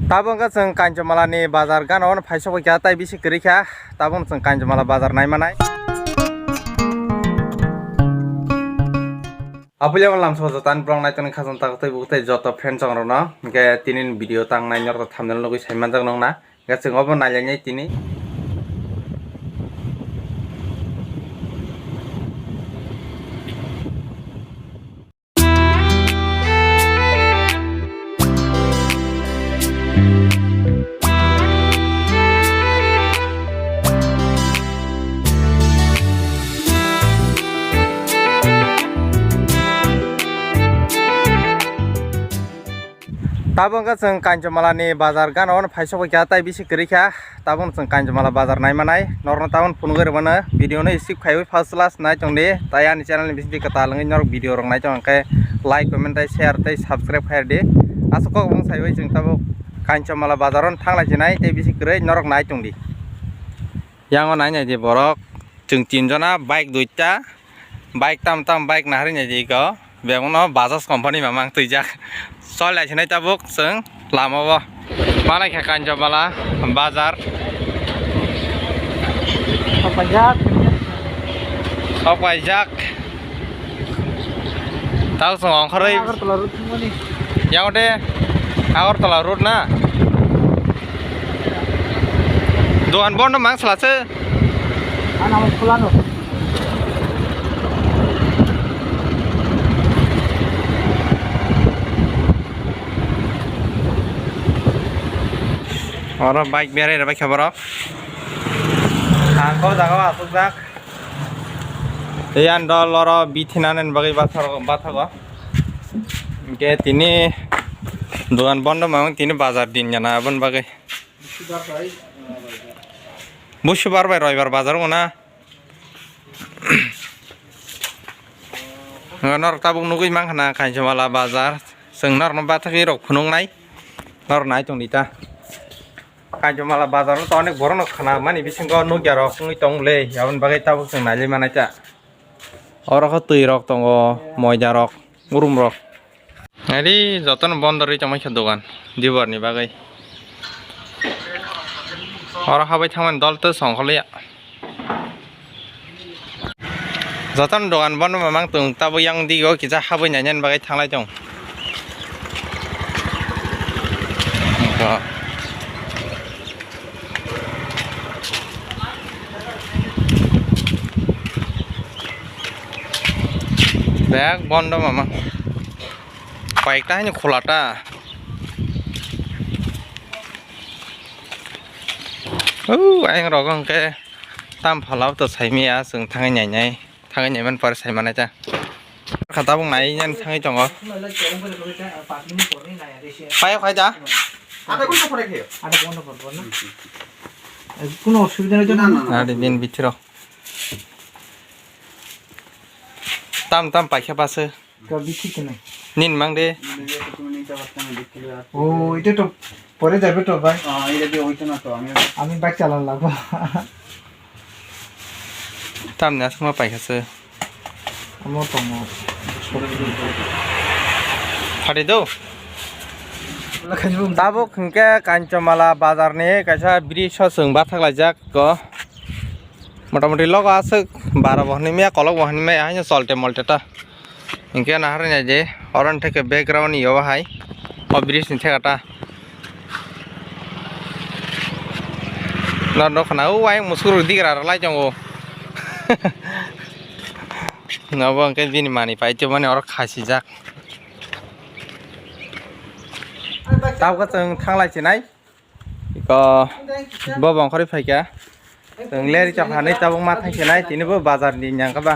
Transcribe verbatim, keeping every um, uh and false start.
Tabuk wngkha chwng Kanchomala ni bazar gana o phai sokoi kha, tai bisi kwrwi kha. Tabuk chwng Kanchomala bazar nai manai. Apulia lamsok joto ani vlog nai tongni khajang tak tei buktei joto friend chong rokno. Hingke tini video tang nai norok thumbnail nugui sai manjak nong na. Hingke chwng obo nai lai nai tini. Tabuk wngkha chwng Kanchomala ni bazar gana o phai sokoi kha, tai bisi kwrwi kha. Tabuk chwng Kanchomala bazar nai manai. Norokno tabuk phunugwi rwmano video no skip khaiwi first last nai tong di. Tai ani channel ni bisingtwi kwtal wngwi norok video rok nai tong khe like, comment, tai share, tai subscribe khai di. Aswk kok bung saiwi chwng tabuk Kanchomala bazar o thang lai chinai, tai bisi kwrwi norok nai tong di. Yang o nai nai di borok. Chwng tin jona, bike duita, bike tam tam bike naharwi nai di ko. Bebakno Bajaj company mamang twijak. Chol lai sinai tabuk chwng lama o. Malai kha Kanchomala bazar. Sok paijak. Sok paijak. Tau chwng ongkhorwi. Agartala road thangmani. Yang de Agartala road na. Dogan bondo mang sala se. Ana mo khulano. Oro bike berai rwbaikha borok. Ang kok jaga o asukjak. Tei ang dol oro bithinani bagwi bathago, bathago. Hingke tini dogan bondo mamang tini bazar din jana aboni bagwi. Busubar bai roibar bazar wngna. Norok tabuk nugui mankha na Kanchomala bazar. Chwng norokno bathagwi rok phunuknai. Norok nai tong di ta. Kanchomala bazar no to onek borok no khna mani bisingo nukya rok wngwi tong le. Aboni bagwi tabuk chwng nai le manai ta. Oro khe twi rok tongo, moida rok, urum rok. Ari jotono bondo rwi tongmani khe dogan, dibar ni bagwi. Oro habai thangmani dol tei songkoliya. Jotono dogan bondo mamang tung, tabuk yang digo kisa habai nainani bagwi thanglai tong. Bek bondo mama. Paikta haino khulata. Ou, ayang rogo hwnkhe tam phalao to saimaya, chwng thangwi nainai. Thangwi naiman pore saimanai ta. Kha tabuk nai nani thangwi tongo. Payo khai da? আধা ঘন্টা পরে খেয়ে। আধা ঘন্টা পর পর না? কোনো অসুবিধা নেই তো? না, না, না। Ari bini bithiro. Tam tam paikha base. তো বিক্রি কেন? Nin mang de. তুমি নিতে পারছো না, বিক্রি আর ও, এটা তো পরে যাবে তো ভাই। আহ, এটা দিয়ে হইতো না তো, আমি আমি বাইক চালান লাগবো। Tamni aswkma paikha se. Amo tongo. Phari do. Tabuk hwnkhe Kanchomala bazar ni kaisa bridge o chwng bathak laijak ko. Motamoti logo aswk bara bo hwnwi maya, kolok bo hwnwi maya, haino solte molte ta. Hinkhe nahar nai je, oro ni theke background ni obo hai, o bridge ni theka ta. Nor nukha na, o ayang musuk rok digra rwlai tongo. Obo hinkhe bini manwi pai tongmani oro khasijak. Tabukhe chwng thanglai chinai. Iko bo bongkhorwi phaikha. Chwng leri chokha nai tabuk ma thangsinai, tini bo bazar ni nyangkha ba.